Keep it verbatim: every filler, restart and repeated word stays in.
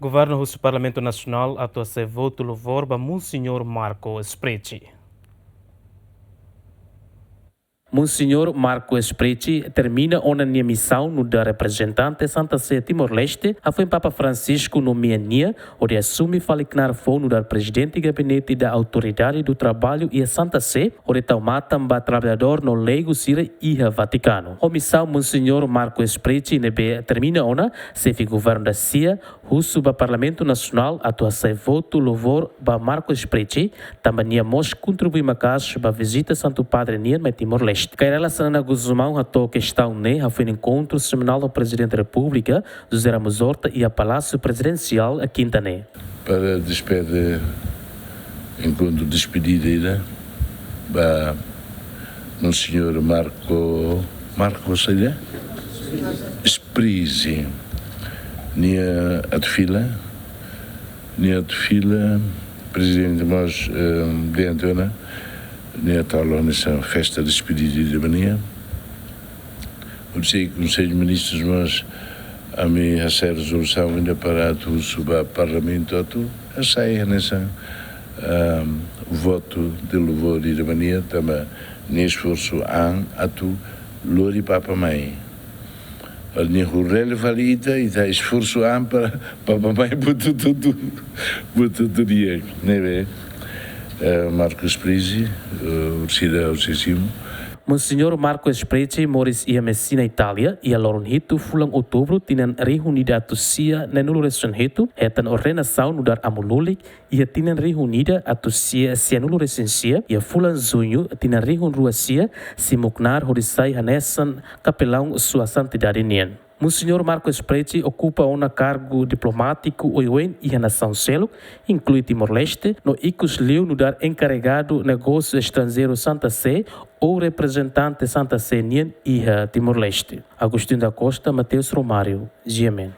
Governu husu Parlamentu Nasionál atu hasai votu louvor ba Monseñór Marco Spreci. Monseñór Marco Spreci termina ona nia misaun nu'udar reprezentante Santa Sé Timor-Leste, hafoin Papa Francisco nomeia nia hodi asume fali knaar foun nu'udar Prezidente Gabinete da Autoridade do Trabalho iha Santa Sé, hodi tau matan ba traballadór no leigu sira iha Vatikanu. Ho misaun Monseñór Marco Spreci ne'ebé termina ona, xefe governu da-sia husu ba Parlamentu Nasionál atu hasai votu louvor ba Marco Spreci, tanba nia mós kontribui maka'as ba vizita Santu Padre nian mai Timor-Leste. Kay Rala Xanana Gusmão hato'o kestaun ne'e hafoin enkontru semanál ho Prezidente Repúblika, José Ramos Horta, iha Palásiu Prezidensiál, kinta ne'e. Para despede, enkontru despedida ida ba Monseñór Marco, Marco saida? Sprisi. Nia atu fila, nia atu fila, Prezidente mós, eh, diante ona, nia atu halo hanesan festa despedida ida ba nia. Hodi sei Konsellu Ministrus mós, ami hasai rezolusaun ida para atu husu ba Parlamentu atu hasai hanesan, ehm, votu de louvor ida ba nia, tanba nia esforsu an atu lori Papa mai. Hodi nia hurrele fali ita, ita esforsu an para Papa mai buat hotu-hotu, buat hotu-hotu di'ak, ne'ebé, eh, Marco Sprisi, eh, orsida orsisimu. Monseñór Marco Spreci moris iha Messina, Itália, iha loron hitu fulan Outubru tinan rihun ida atus sia neenulu resin hitu, hetan ordenasaun nu'udar amu-lulik iha tinan rihun ida atus sia sianulu-resin-sia, iha fulan Juñu tinan rihun rua sia, simu knaar hodi sai hanesan kapelaun Sua Santidade nian. Monseñór Marco Spreci okupa ona kargu diplomátiku oioin iha nasaun seluk, inklui Timor-Leste, no ikus liu nu'udar enkarregadu negósiu estranjeiru Santa Sé ou reprezentante Santa Sé nian iha Timor-Leste. Agostinho da Costa, Mateus Romário, G M N.